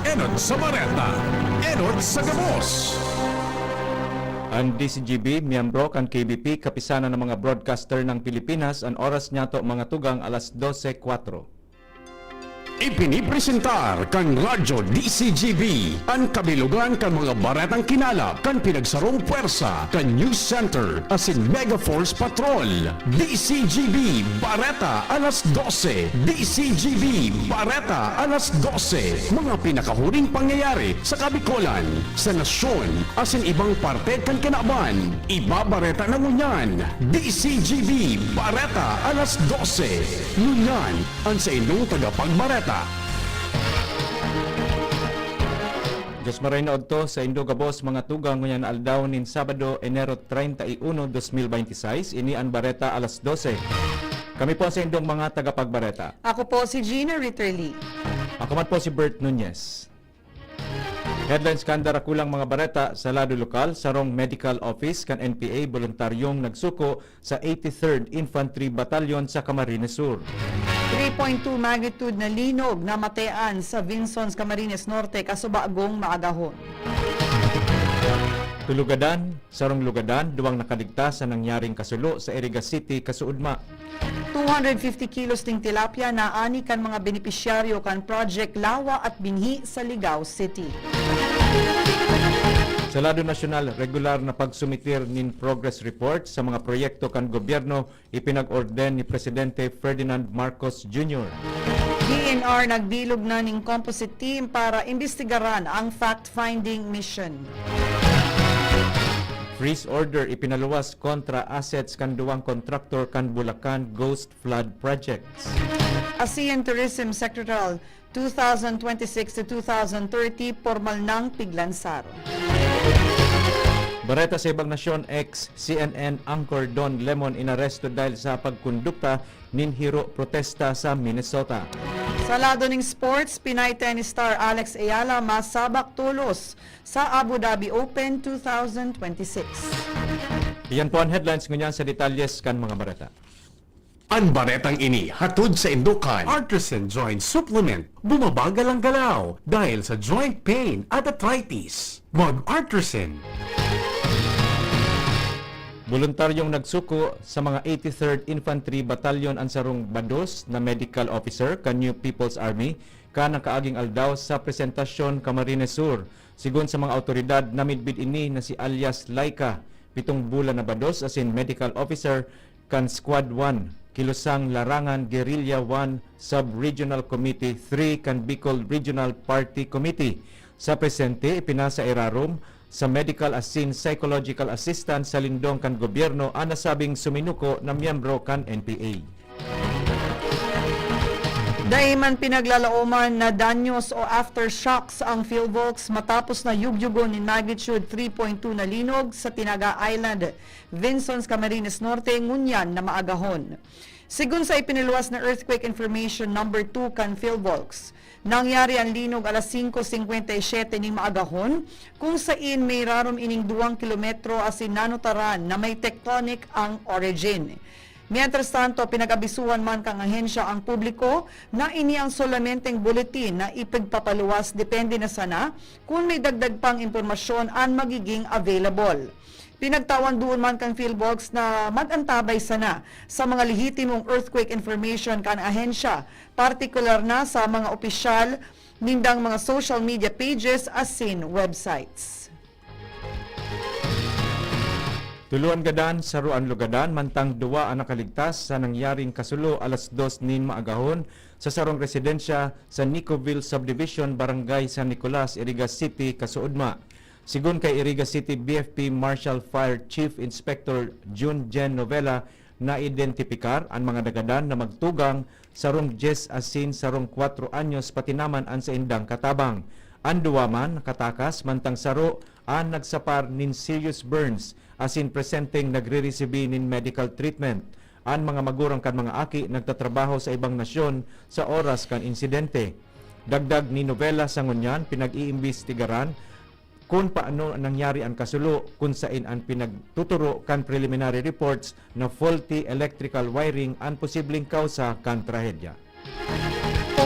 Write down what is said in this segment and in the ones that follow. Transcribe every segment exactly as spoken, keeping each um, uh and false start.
Enot sa bareta, enot sa gabos. An D C G B, miyembro kan K B P, Kapisanan ng mga Broadcaster ng Pilipinas, an oras niyato, mga tugang, alas dose kwatro. Ipinipresentar kan Radyo D C G B an kabilugan kan mga baretang kinalap kan pinagsarong pwersa kan News Center asin Mega Force Patrol. D C G B Bareta alas dose. D C G B Bareta alas dose. Mga pinakahuring pangyayari sa Kabikolan, sa nasyon, asin ibang parte kan kinaban. Ibabareta na ngunyan. D C G B Bareta alas dose. Ngunyan, an saindong tagapagbareta. Diyos maray na odto sa indo gabos, mga tugang, ngunyan na aldaw nin Sabado, Enero treinta y uno, dos mil veintiseis. Ini an Bareta alas dose. Kami po sa indong mga tagapagbareta. Ako po si Gina Ritterly. Ako man po si Bert Nunez. Headlines kan darakulang mga bareta sa lado lokal: sarong medical office kan N P A boluntaryong nagsuko sa eighty-third Infantry Battalion sa Camarines Sur. Three point two magnitude na linog na matean sa Vinzons, Camarines Norte, kasubagong maagahon. Tulugadan, sarong lugadan, duwang nakaligtas sa nangyaring kasulo sa Iriga City, kasuodma. Two hundred fifty kilos ning tilapia na ani kan mga benepisyaryo kan Project Lawa at Binhi sa Ligao City. Sa lado nasyonal, regular na pagsumitir nin progress report sa mga proyekto kan gobyerno ipinag-orden ni Presidente Ferdinand Marcos Junior. D N R nagbilog na ning composite team para imbestigaran ang fact-finding mission. Freeze order ipinaluwas kontra assets kan duwang kontraktor kan Bulacan Ghost Flood Projects. ASEAN Tourism Secretarial two thousand twenty-six to two thousand thirty, pormal nang piglansar. Bareta sa ibang nasyon, ex-C N N anchor Don Lemon inaresto dahil sa pagkondukta nin hiro protesta sa Minnesota. Sa lado ning sports, Pinay tennis star Alex Eala masabak tolos sa Abu Dhabi Open two thousand twenty-six. Iyan po an headlines ngunyan. Sa detalyes kan mga bareta. An baretang ini hatod saindo kan Artisan Joint Supplement. Bumabagal ang galaw dahil sa joint pain at arthritis. Mag-Artisan. Boluntaryong nagsuko sa mga eighty-third Infantry Battalion an sarong bados na medical officer kan New People's Army kan nakaaging aldaw sa presentasyon, Camarines Sur. Sigon sa mga awtoridad, namidbid ini na si alias Laika, pitong bulan na bados asin medical officer kan Squad one, Kilusang Larangan Guerrilla one Sub-Regional Committee three kan Bicol Regional Party Committee. Sa presente, ipinasa irarom sa medical asin psychological assistance sa lindong kan gobyerno an nasabing suminuko na miyembro kan N P A. Dai man pinaglalaoman na danyos o aftershocks ang PhilVolcS matapos na yugyugon nin magnitude three point two na linog sa Tinaga Island, Vinzons, Camarines Norte, ngunyan na maagahon. Sigon sa ipinaluwas na Earthquake Information Number two kan PhilVolcS, nangyari an linog alas singko singkwenta y siyete nin maagahon, kung sain may rarom ining duwang kilometro asin nanutaran na may tectonic ang origin. Mientras tanto, pinag-abisuhan man kan ahensya ang publiko na ini ang solamenteng buletin na ipagpapaluwas, depende na sana kun may dagdag pang impormasyon an magiging available. Pinagtawan duon man kan PhilVolcS na mag-antabay sana sa mga lehitimong earthquake information kan ahensya, partikular na sa mga opisyal nindang mga social media pages asin websites. Tuluan gadan, saruan lugadan, mantang duwa an nakaligtas sa nangyaring kasulo alas dos nin maagahon sa sarong residensya sa Nicoville Subdivision, Barangay San Nicolas, Iriga City, kasuodma. Sigon kay Iriga City B F P Marshall Fire Chief Inspector Jun Jen Novela, naidentipikar an mga nagadan na magtugang, sarong dyes asin sarong kwatro anyos, pati naman an saindang katabang. An duwa man nakatakas, mantang saro an nagsapar nin serious burns asin presenteng nagre-resibi nin medical treatment. An mga magurang kan mga aki nagtatrabaho sa ibang nasyon sa oras kan insidente. Dagdag ni Novela, sa ngunyan, pinag-iimbestigaran kun paano nangyari an kasulo, kun sain an pinagtuturo kan preliminary reports na faulty electrical wiring an posibleng kawsa kan trahedya.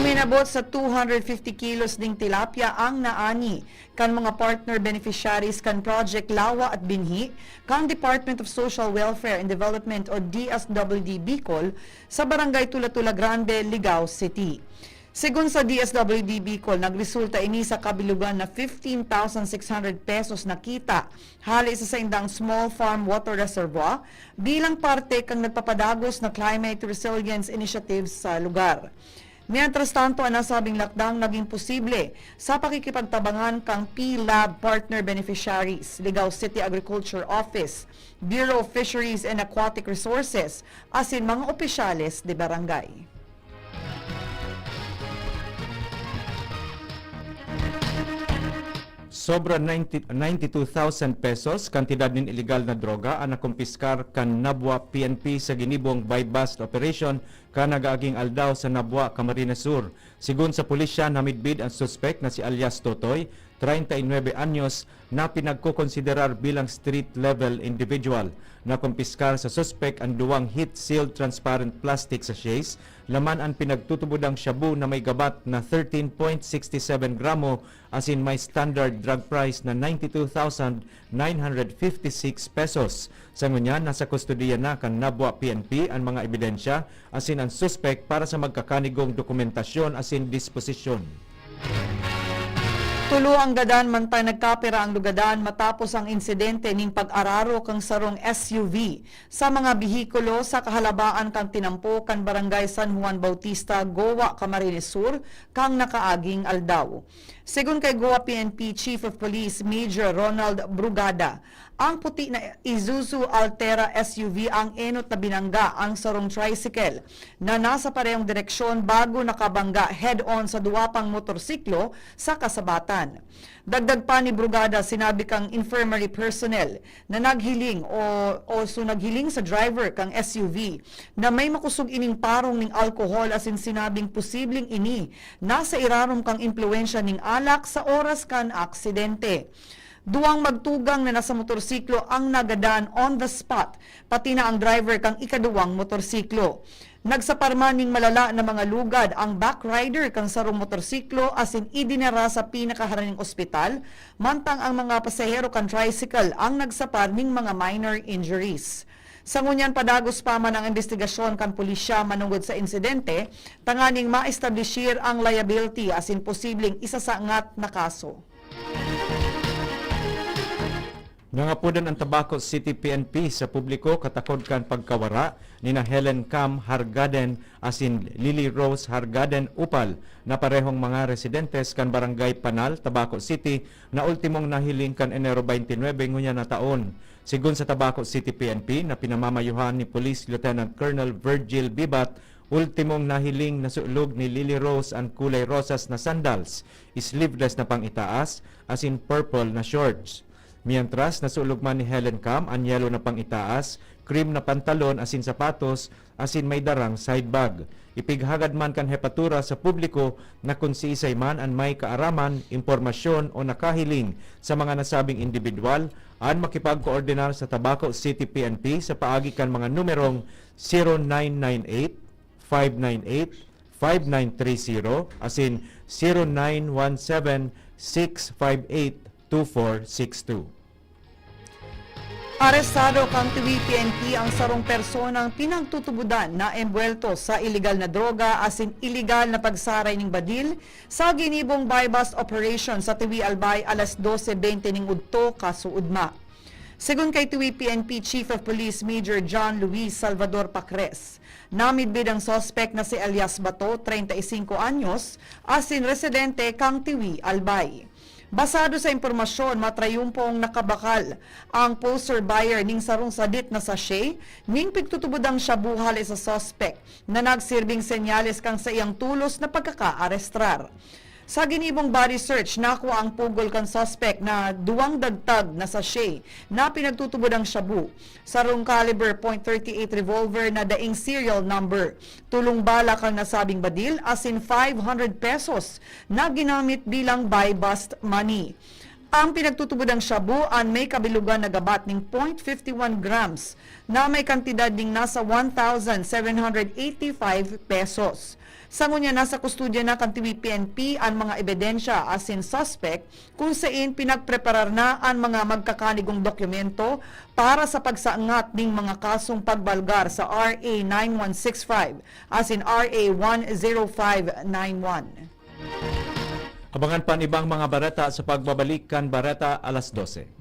Uminabot sa two hundred fifty kilos ning tilapia ang naani kan mga partner beneficiaries kan Project Lawa at Binhi kan Department of Social Welfare and Development o D S W D Bicol sa Barangay Tula-Tula Grande, Ligao City. Segun sa D S W D Bicol, nagresulta ini sa kabilugan na fifteen thousand six hundred pesos na kita hale sa saindang small farm water reservoir bilang parte kan nagpapadagos na climate resilience initiative sa lugar. Mientras tanto, an nasabing lakdang naging posible sa pakikipagtabangan kan P-lab partner beneficiaries, Ligao City Agriculture Office, Bureau of Fisheries and Aquatic Resources, asin mga opisyales de barangay. Sobra ninety, ninety-two thousand pesos kantidad nin ilegal na droga an nakumpiskar kan Nabua P N P sa ginibong buy-bust operation kan nag-aaging aldaw sa Nabua, Camarines Sur. Segun sa pulisya, namidbid an suspek na si alias Totoy, treinta y nueve anyos, na pinagkokonsiderar bilang street-level individual. Nakumpiskar sa suspek an duwang heat-sealed transparent plastic sachets, laman an pinagtutubodang shabu na may gabat na thirteen point six seven gramo asin may standard drug price na ninety-two thousand nine hundred fifty-six pesos. Sa ngunyan, nasa kustodiya na kan Nabua P N P an mga ebidensya asin an suspek para sa magkakanigong dokumentasyon asin disposisyon. Tulo ang gadan mantang nagkapira ang lugadan matapos ang insidente ning pag-araro kan sarong S U V sa mga behikulo sa kahalabaan kan tinampo kan Barangay San Juan Bautista, Goa, Camarines Sur, kan nakaaging aldaw. Segun kay Goa P N P Chief of Police Major Ronald Brugada, ang puti na Isuzu Altera S U V ang enot na binangga ang sarong tricycle na nasa parehong direksyon bago nakabangga head-on sa duwa pang motorsiklo sa kasabatan. Dagdag pa ni Brugada, sinabi kang infirmary personnel na naghiling o, o so naghiling sa driver kang S U V na may makosog ining parong ning alkohol asin sinabing posibleng ini nasa irarom kang impluwensya ning alak sa oras kan aksidente. Duwang magtugang na nasa motorsiklo ang nagadan on the spot, pati na ang driver kang ikaduwang motorsiklo. Nagsapar man ning malala na mga lugad ang back rider kan sarong motorsiklo asin idinara sa pinakaharaniang ospital, mantang ang mga pasahero kan tricycle ang nagsapar ning mga minor injuries. Sa ngunyan, padagos pa man ang imbestigasyon kan pulisya manongod sa insidente, tanganing maestablishir ang liability asin posibleng isasangat na kaso. Nangapodan an Tabaco City P N P sa publiko katakod kan pagkawara nina Helen Cam Hargaden asin Lily Rose Hargaden Upal, na parehong mga residentes kan Barangay Panal, Tabaco City, na ultimong nahiling kan Enero twenty-nine ngunyan na taon. Segun sa Tabaco City P N P na pinamamayohan ni Police Lieutenant Colonel Virgil Bibat, ultimong nahiling na sulog ni Lily Rose an kulay rosas na sandals, sleeveless na pang-itaas, asin purple na shorts. Mientras, nasulog man ni Helen Cam an yellow na pang-itaas, cream na pantalon asin sapatos, asin may darang side bag. Ipighagad man kan hepatura sa publiko na kun siisay man an may kaaraman, impormasyon o nakahiling sa mga nasabing indibidwal, an makipagkoordinar sa Tabaco City P N P sa paagi kan mga numerong zero nine nine eight, five nine eight, five nine three zero asin zero nine one seven, six five eight, two four six two. Arestado kan Tiwi P N P ang sarong personang pinagtutubodan na embuwelto sa iligal na droga asin iligal na pagsaray ning badil sa ginibong buy-bust operation sa Tiwi Albay alas dose bente ning udto kasuodma. Segun kay Tiwi P N P Chief of Police Major John Luis Salvador Pacres, namidbid ang suspek na si alias Bato, treinta y cinco anyos, asin residente kang Tiwi, Albay. Basado sa impormasyon, matrayumpong nakabakal ang poster buyer ning sarong sadit na sachet ning pigtutubodang shabu hale sa suspek na nagsirbing senyales kan saiyang tulos na pagkakaarestrar. Sa ginibong body search, nakua ang pugol kan suspek na duwang dagtag na sachet na pinagtutubodang shabu, sarong caliber point thirty eight revolver na daing serial number, tulong bala kan nasabing badil, asin five hundred pesos na ginamit bilang buy-bust money. Ang pinagtutubodang shabu an may kabilugan na gabat ning point fifty one grams na may kantidad ning nasa one thousand seven hundred eighty five pesos. Sa ngunyan, nasa kustodya na kan T V P N P an mga ebidensya asin suspek, kun sain pinagpreparar na an mga magkakanigong dokumento para sa pagsangat ning mga kasong pagbalgar sa R A nine one six five asin R A one zero five nine one. Abangan pa an ibang mga bareta sa pagbabalik kan Bareta Alas Dose.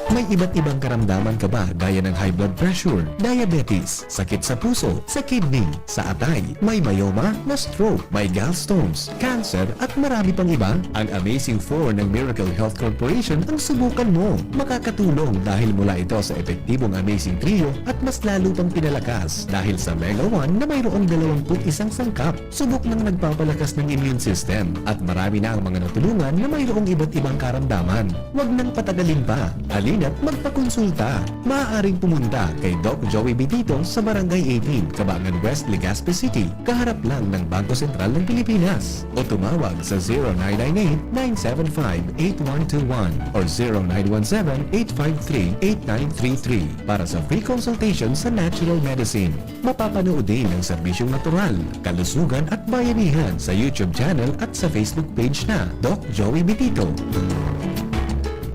May iba't ibang karamdaman ka ba, gaya ng high blood pressure, diabetes, sakit sa puso, sa kidney, sa atay, may myoma, na-stroke, may gallstones, cancer, at marami pang iba? Ang Amazing Four ng Miracle Health Corporation ang subukan mo. Makakatulong dahil mula ito sa epektibong Amazing Trio at mas lalo pang pinalakas dahil sa Mega One na mayroong dalawampu't isang sangkap. Subok nang nagpapalakas ng immune system at marami na ang mga natulungan na mayroong iba't ibang karamdaman. Huwag nang patagalin pa. Halina't magpakonsulta. Maaaring pumunta kay Doc Joey Bitito sa Barangay eighteen, Cabangan West, Legazpi City, kaharap lang ng Bangko Sentral ng Pilipinas. O tumawag sa zero nine nine eight, nine seven five, eight one two one or zero nine one seven, eight five three, eight nine three three para sa free consultation sa natural medicine. Mapapanood din ang serbisyong natural, kalusugan at bayanihan sa YouTube channel at sa Facebook page na Doc Joey Bitito.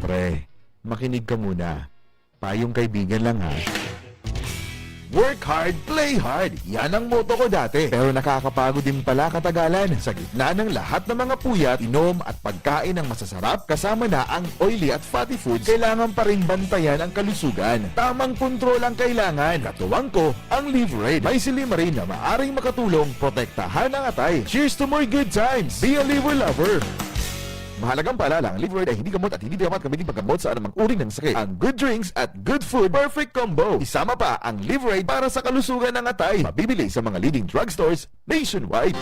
Pre, makinig ka muna. Payong kaibigan lang, ha. Work hard, play hard. Yan ang motto ko dati. Pero nakakapagod din pala katagalan. Sa gitna ng lahat ng mga puyat, inom at pagkain ng masasarap, kasama na ang oily at fatty foods, kailangan pa ring bantayan ang kalusugan. Tamang kontrol ang kailangan. Katuwang ko, ang Livraid. May silymarin na maaring makatulong protektahan ang atay. Cheers to more good times! Be a Liver Lover! Mahalagang paalala, ang Livraid ay hindi gamot at hindi dapat gamitin paggamot sa anumang uri ng sakit. Ang good drinks at good food, perfect combo. Isama pa ang Livraid para sa kalusugan ng atay. Mabibili sa mga leading drugstores nationwide.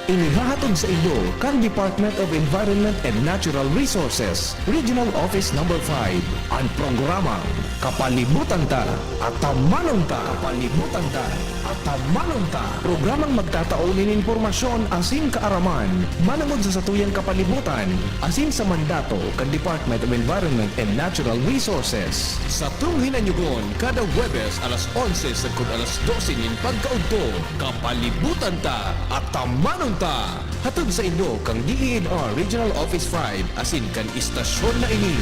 Inihahatod sa inyo kan Department of Environment and Natural Resources, Regional Office Number five, an programang Kapalibutan Ta, Atamanon Ta. Kapalibutan Ta, Atamanon Ta. Programang magtatao nin impormasyon asin kaaraman manongod sa satuyang kapalibutan asin sa mandato kan Department of Environment and Natural Resources. Satong hinanyugon kada Huwebes alas onse sagkod alas dose nin pagkaudto. Kapalibutan Ta, Atamanon Ta. Hatod sa inyo kan D E N R Regional Office five asin kan istasyon na ini.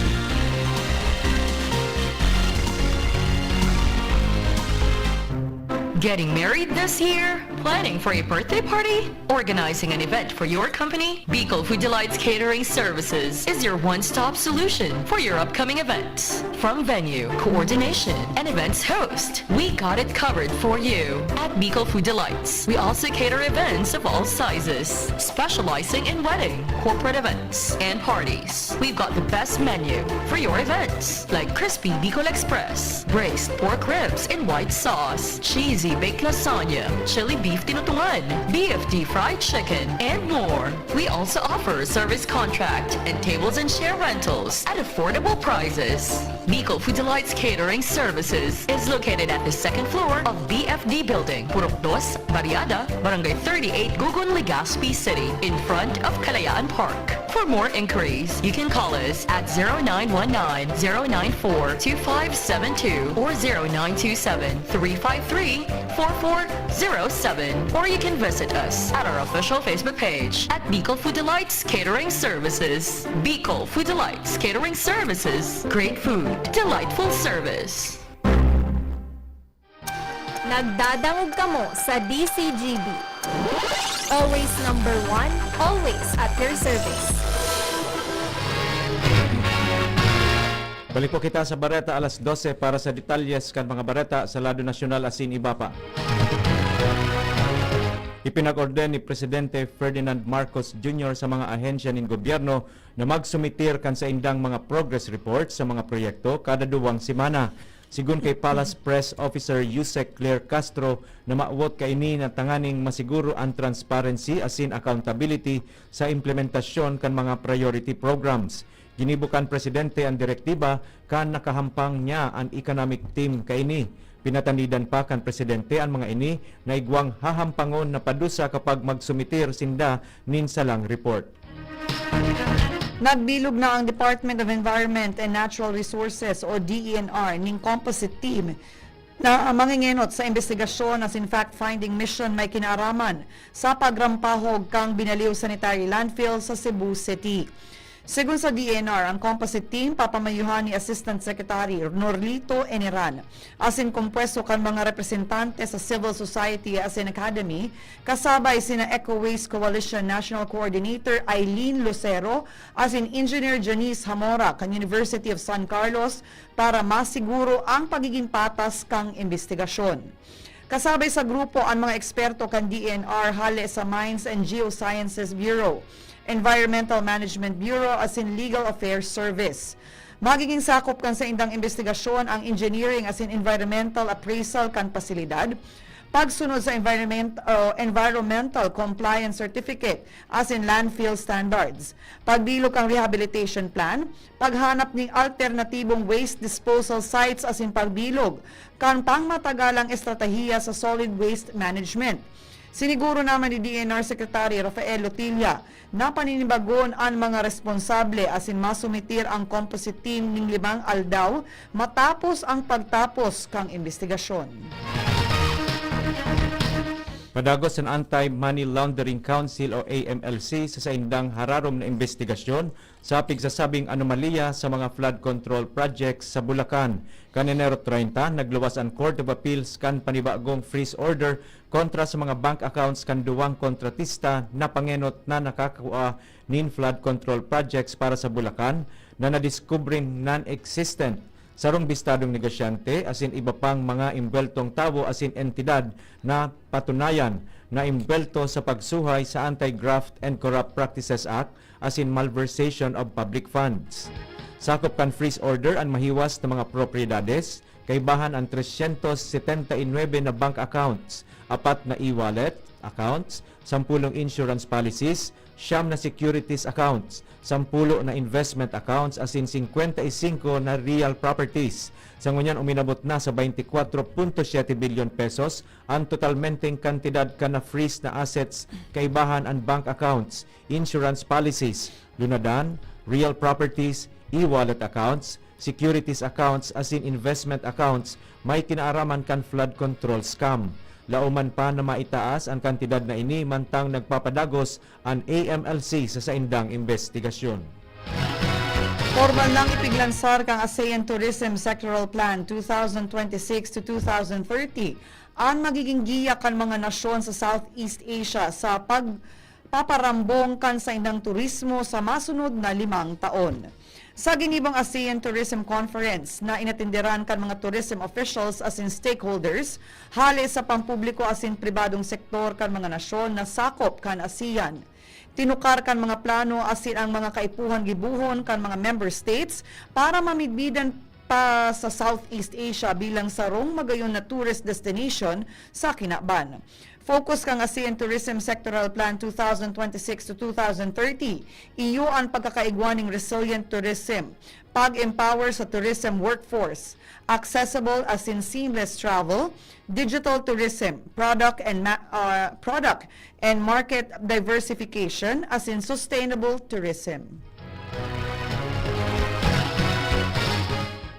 Getting married this year? Planning for a birthday party? Organizing an event for your company? Bicol Food Delights Catering Services is your one-stop solution for your upcoming events. From venue, coordination, and events host, we got it covered for you. At Bicol Food Delights, we also cater events of all sizes, specializing in wedding, corporate events, and parties. We've got the best menu for your events, like crispy Bicol Express, braised pork ribs in white sauce, cheesy baked lasagna, chili beef tinutungan, B F D fried chicken, and more. We also offer service contract and tables and chair rentals at affordable prices. Bicol Food Delights Catering Services is located at the second floor of B F D Building, Purok Dos, Barriada, Barangay thirty-eight, Gogon, Legazpi City, in front of Kalayaan Park. For more inquiries, you can call us at zero nine one nine, zero nine four, two five seven two or zero nine two seven, three five three, four four zero seven, or you can visit us at our official Facebook page at Bicol Food Delights Catering Services. Bicol Food Delights Catering Services. Great food, delightful service. Nagdadangog kamo sa D C G B. Always number one, always at your service. Balik po kita sa Bareta Alas Dose para sa detalyes kan mga bareta sa lado nasyonal asin iba pa. Ipinag-orden ni Presidente Ferdinand Marcos Junior sa mga ahensya nin gobyerno na magsumitir kan saindang mga progress report sa mga proyekto kada duwang semana. Sigon kay Palace Press Officer Yusek Claire Castro, na mawot kaini na tanganing masiguro an transparency asin accountability sa implementasyon kan mga priority programs. Ginibo kan presidente an direktiba kan nakahampang niya an economic team kaini. Pinatanidan pa kan presidente an mga ini na igwang hahampangon na padusa kapag magsumitir sinda nin salang report. Nagbilog na ang Department of Environment and Natural Resources o D E N R ning composite team Ta-, mangingenot sa imbestigasyon asin fact-finding mission may kinaaraman sa pagrampahog kan binaliw sanitary landfill sa Cebu City. Segun sa D N R, ang composite team papamayuhan ni Assistant Secretary Norlito Eneran asin kompuesto kan mga representante sa civil society asin academy, kasabay sina Eco Waste Coalition National Coordinator Eileen Lucero asin Engineer Janice Hamora kan University of San Carlos, para masiguro ang pagigin patas kan imbestigasyon. Kasabay sa grupo an mga eksperto kan D N R hale sa Mines and Geosciences Bureau, Environmental Management Bureau asin Legal Affairs Service. Magiging sakop kan saindang imbestigasyon ang engineering asin environmental appraisal kan pasilidad, pagsunod sa environment-, o environmental compliance certificate asin landfill standards, pagbilog kan rehabilitation plan, paghanap nin alternatibong waste disposal sites asin pagbilog kan pangmatagalang estratehiya sa solid waste management. Siniguro naman ni D N R Secretary Rafael Lotilla na paninibagon an mga responsable asin masumitir ang composite team nin limang aldaw matapos ang pagtapos kan imbestigasyon. Padagos an Anti-Money Laundering Council o A M L C sa saindang hararom na imbestigasyon sa pigsasabing anomalya sa mga flood control projects sa Bulacan. Kan Enero treinta, nagluwas an Court of Appeals kan panibagong freeze order kontra sa mga bank accounts kan duwang kontratista na pangenot na nakakua nin flood control projects para sa Bulacan na nadiskubreng non-existent. Sarong bistadong negosyante asin iba pang mga imbweltong tawo asin entidad na patunayan na imbwelto sa pagsuhay sa Anti-Graft and Corrupt Practices Act asin malversation of public funds. Sakop kan freeze order an mahiwas na mga propiedades, kaibahan an tresyentos setenta y nuebe na bank accounts, apat na e-wallet accounts, sampulong insurance policies, siyam na securities accounts, sampulo na investment accounts asin singkwenta y singko na real properties. Sa ngunyan, uminabot na sa baynte kwatro punto siyete bilyon pesos ang totalmenteng kantidad kan na-freeze na assets, kaibahan an bank accounts, insurance policies, lunadan, real properties, e-wallet accounts, securities accounts asin investment accounts may kinaaraman kan flood control scam. Laoman pa na maitaas an kantidad na ini mantang nagpapadagos an A M L C sa saindang imbestigasyon. Pormal nang ipiglansar kan ASEAN Tourism Sectoral Plan two thousand twenty-six to two thousand thirty an magiging giya kan mga nasyon sa Southeast Asia sa pagpaparambong kan saindang turismo sa masunod na limang taon. Sa ginibong ASEAN Tourism Conference na inatenderan kan mga tourism officials asin stakeholders hale sa pampubliko asin pribadong sektor kan mga nasyon na sakop kan ASEAN, tinukar kan mga plano asin ang mga kaipuhan gibohon kan mga member states para mamidbidan pa sa Southeast Asia bilang sarong magayon na tourist destination sa kinaban. Focus kan ASEAN Tourism Sectoral Plan two thousand twenty-six to two thousand thirty, iyo an pagkakaigwa nin resilient tourism, pag-empower sa tourism workforce, accessible asin seamless travel, digital tourism, product and ma-, ah, product and market diversification, asin sustainable tourism.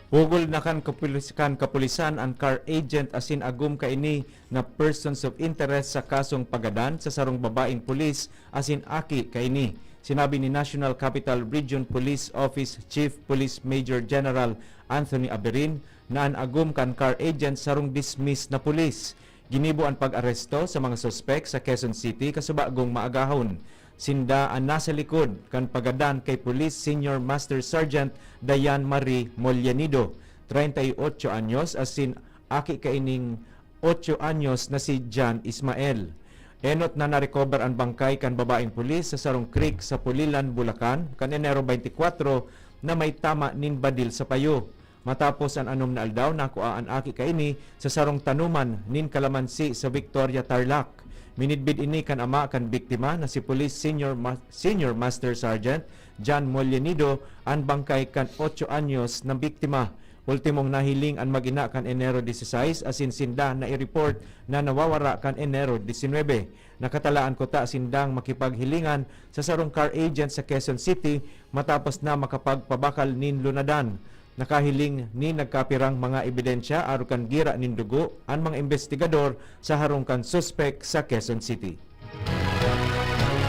Pugol na kan kapulis-, kan kapulisan an car agent asin agom kaini na persons of interest sa kasong paggadan sa sarong babaeng pulis asin aki kaini. Sinabi ni National Capital Region Police Office Chief Police Major General Anthony Aberin na an agom kan car agent sarong dismiss na pulis. Ginibo an pag-aresto sa mga suspek sa Quezon City kasubagong maagahon. Sinda an nasa likod kan paggadan kay Police Senior Master Sergeant Dayan Marie Mollenido, treinta y ocho anyos, asin aki kaining otso anyos na si John Ismael. Enot na narecover an bangkay kan babaeng pulis sa sarong creek sa Pulilan, Bulacan, kan Enero twenty-four na may tama nin badil sa payo. Matapos an anom na aldaw, nakua an aki kaini sa sarong tanuman nin kalamansi sa Victoria, Tarlac. Minidbid ini kan ama kan biktima na si Police Senior Ma-, Senior Master Sergeant John Mollenido an bangkay kan otso anyos na biktima. Ultimong nahiling an mag-ina kan Enero dieciséis, asin sinda na i-report na nawawara kan Enero diecinuebe. Nakatala an kuta sindang makipaghilingan sa sarong car agent sa Quezon City matapos na makapagpabakal nin lunadan. Nakahiling nin nagkapirang mga ebidensya arog kan gira nin dugo an mga imbestigador sa harong kan suspek sa Quezon City.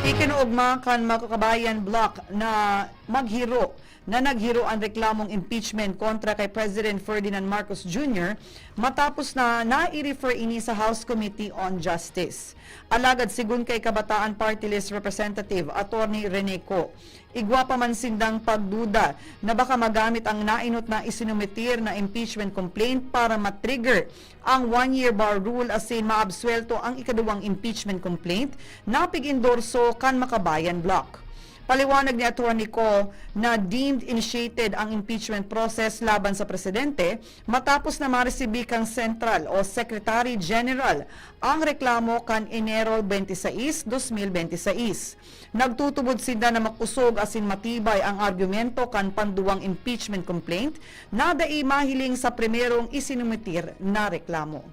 Ikinuogma kan Makabayan Bloc na maghiro na naghiro an reklamong impeachment kontra kay President Ferdinand Marcos Junior matapos na nai-refer ini sa House Committee on Justice. Alagad segun kay Kabataan Party List Representative Attorney Rene Co, igwa pa man sindang pagduda na baka magamit ang nainot na isinumitir na impeachment complaint para ma-trigger ang one-year bar rule asin maabsuwelto ang ikaduwang impeachment complaint na pig-endorso kan Makabayan Bloc. Paliwanag ni Attorney Co na deemed initiated ang impeachment process laban sa presidente matapos na maresibi kan Central o Secretary General ang reklamo kan Enero twenty-six, dos mil bente y seis. Nagtutubod sinda na makosog asin matibay ang argumento kan panduwang impeachment complaint na dai mahiling sa primerong isinumitir na reklamo.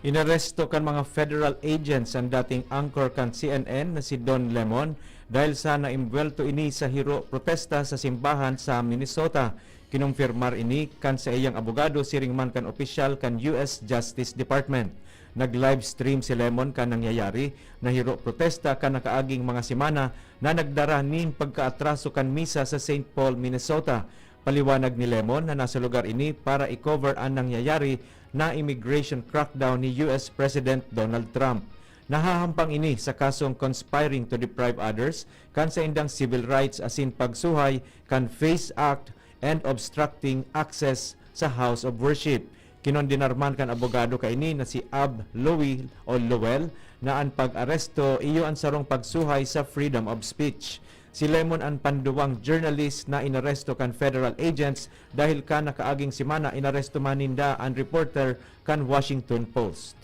Inaresto kan mga federal agents an dating anchor kan C N N na si Don Lemon dahil sa naimbwelto ini sa hiro protesta sa simbahan sa Minnesota. Kinumpirmar ini kan saiyang abogado siring man kan opisyal kan U S Justice Department. Nag-livestream si Lemon kan nangyayari na hiro protesta kan nakaaging mga semana na nagdara nin pagkaatraso kan misa sa Saint Paul, Minnesota. Paliwanag ni Lemon na nasa lugar ini para i-cover an nangyayari na immigration crackdown ni U S President Donald Trump. Nahahampang ini sa kasong conspiring to deprive others kan saindang civil rights asin pagsuhay kan FACE Act and obstructing access sa House of Worship. Kinondenar man kan abogado kaini na si Ab Louie o Lowell na an pag-aresto iyo an sarong pagsuhay sa freedom of speech. Si Lemon an panduwang journalist na inaresto kan federal agents dahil kan nakaaging semana inaresto man ninda an reporter kan Washington Post.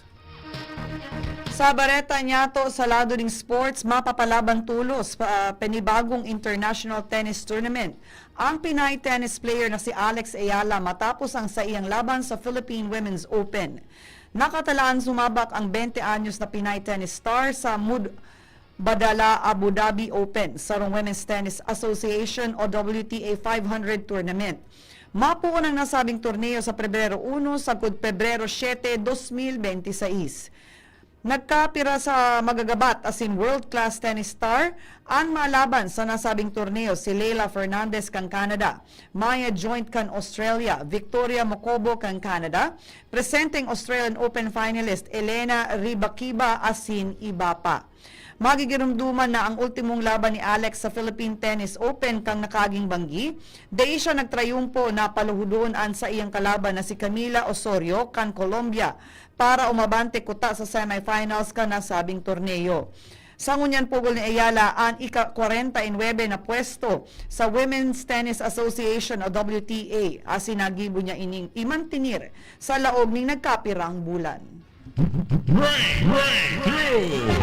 Sa bareta niyato sa lado ning sports, mapapalaban tolos pa, panibagong international tennis tournament ang Pinay tennis player na si Alex Ayala matapos ang saiyang laban sa Philippine Women's Open. Nakatalaan sumabak ang bente anyos na Pinay tennis star sa Mud-, Badala Abu Dhabi Open, sarong Women's Tennis Association o W T A five hundred tournament. Mapoon ang nasabing torneo sa Pebrero uno sagkod Pebrero siete, dos mil bente y seis. Nagkapira sa magagabat asin world-class tennis star an malaban sa nasabing torneo, si Leila Fernandez kan Canada, Maya Joint kan Australia, Victoria Mokobo kan Canada, presenteng Australian Open finalist Elena Rybakina asin iba pa. Magigiromdoman na ang ultimong laban ni Alex sa Philippine Tennis Open kan nakaaging banggi. Dai siya nagtrayumpo na paluhodon an saiyang kalaban na si Camila Osorio kan Colombia para umabante kuta sa semifinals kan nasabing torneo. Sa ngunyan pugol ni Ayala an ika-kwarenta y nuebe na pwesto sa Women's Tennis Association o W T A, asin nagibo niya ining imantinir sa laog ning nagkapirang bulan. Breakthrough!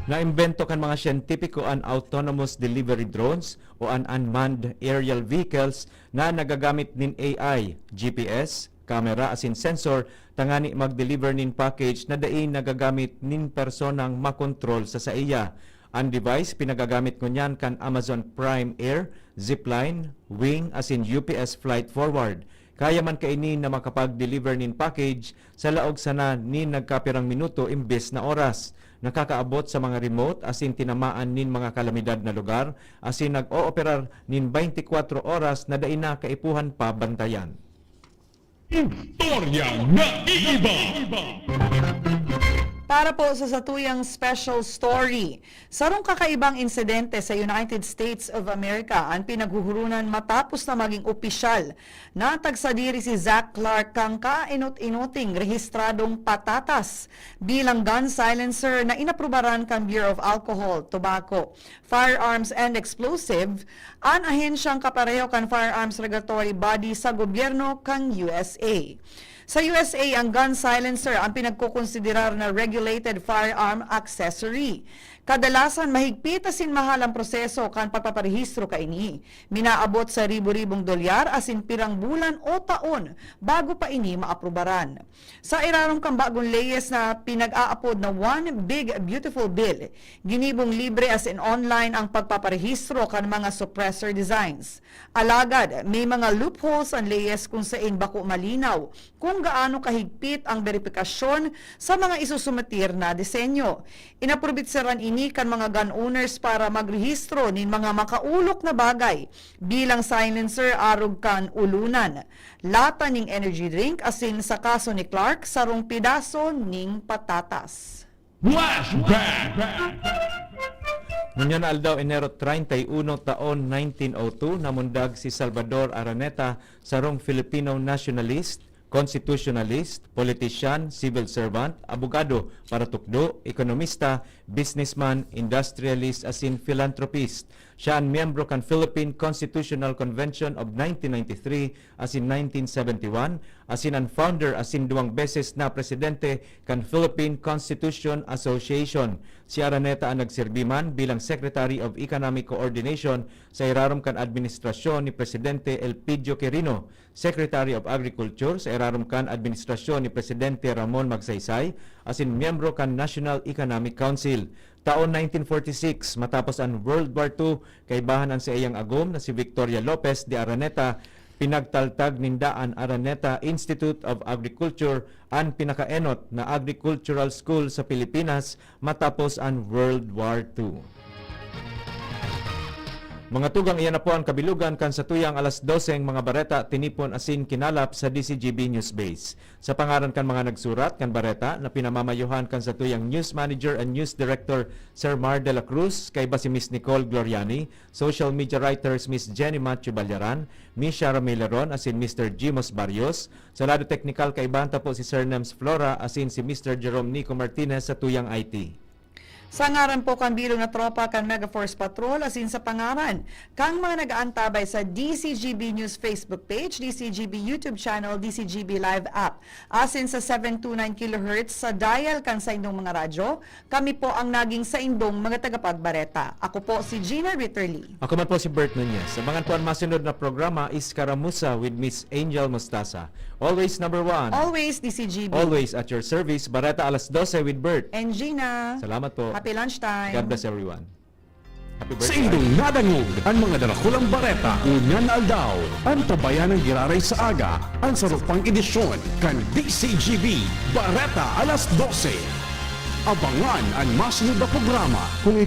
Naimbento kan mga siyentipiko an autonomous delivery drones o an unmanned aerial vehicles na nagagamit nin A I, G P S, kamera asin sensor tangani mag-deliver nin package na dai nagagamit nin personang makontrol sa saiya. An device pinagagamit ngunyan kan Amazon Prime Air, Zipline, Wing asin U P S Flight Forward. Kaya man kaini na makapag-deliver nin package sa laog sana nin nagkapirang minuto imbes na oras. Nakakaabot sa mga remote asin tinamaan nin mga kalamidad na lugar asin nag-ooperar nin baynte kwatro oras na dai na kaipuhan pa bantayan. Istorya na iiba. Para po sa satuyang special story, sarong kakaibang insidente sa United States of America an pinaghuhurunan matapos na maging opisyal na tagsadiri si Zach Clark kan kainot-inoting rehistradong patatas bilang gun silencer na inaprubaran kan Bureau of Alcohol, Tobacco, Firearms and Explosive, an ahensyang kapareho kan firearms regulatory body sa gobyerno kan U S A. Sa U S A, ang gun silencer ang pinagkokonsiderar na regulated firearm accessory. Kadalasan, mahigpit asin mahal an proseso kan pagpaparehistro kaini. Minaabot sa ribo-ribong dolyar asin pirang bulan o taon bago pa ini maaprubaran. Sa irarom kan bagong leyes na pinag-aapod na One Big Beautiful Bill, ginibong libre asin online ang pagpaparehistro kan mga suppressor designs. Alagad, may mga loopholes an leyes kun sain bako malinaw kun gaano kahigpit ang beripikasyon sa mga isusumetir na disenyo. Inaprobitsaran ini kan mga gun owners para magrehistro nin mga makaulok na bagay, bilang silencer arog kan ulunan, lata nin energy drink, asin sa kaso ni Clark, sarong pedaso nin patatas. Flashback! Ngunyan na aldaw, Enero treinta y uno, taon nineteen oh two, namundag si Salvador Araneta, sarong Filipino nationalist, constitutionalist, politician, civil servant, abogado, paratukdo, ekonomista, businessman, industrialist, asin philanthropist. Siya an miyembro kan Philippine Constitutional Convention of nineteen ninety-three asin nineteen seventy-one, asin an founder asin duwang beses na presidente kan Philippine Constitution Association. Si Araneta an nagserbi man bilang Secretary of Economic Coordination sa irarom kan administrasyon ni Presidente Elpidio Quirino, Secretary of Agriculture sa irarom kan administrasyon ni Presidente Ramon Magsaysay, asin miyembro kan National Economic Council. Taon nineteen forty-six, matapos an World War two, kaibahan an saiyang agom na si Victoria Lopez de Araneta, pinagtaltag ninda an Araneta Institute of Agriculture, an pinakaenot na agricultural school sa Pilipinas matapos an World War two. Mga tugang, iyan na po an kabilugan kan satuyang alas doseng mga bareta, tinipon asin kinalap sa D C G B News Base. Sa pangaran kan mga nagsurat kan bareta na pinamamayohan kan satuyang news manager and news director, Sir Mar de la Cruz, kaiba si Miss Nicole Gloriani, social media writers Miss Jenny Matthew Ballaran, Miss Shara Maileron asin Mister Jimos Barrios, sa lado teknikal kaibahan ta po si Sir Nems Flora asin si Mister Jerome Nico Martinez sa tuyang I T. Sa ngaran po kan bilog na tropa kan Mega Force Patrol asin sa pangaran kan mga nag-aantabay sa D C G B News Facebook page, D C G B YouTube channel, D C G B Live app, asin sa seven two nine kilohertz sa dial kan saindong mga radyo, kami po ang naging saindong mga tagapagbareta. Ako po si Gina Ritterly. Ako man po si Bert Nunez. Abangan po an masunod na programa, Iskaramuza with Miss Angel Mostasa. Always number one. Always D C G B. Always at your service. Bareta alas dose with Bert. And Gina. Salamat po. Happy lunchtime. God bless everyone. Happy birthday. Saindong nadangog an mga darakulang bareta ngunyan na aldaw. Antabayan an giraray sa aga an saro pang edisyon kan D C G B Bareta alas dose. Abangan an masunod na programa kung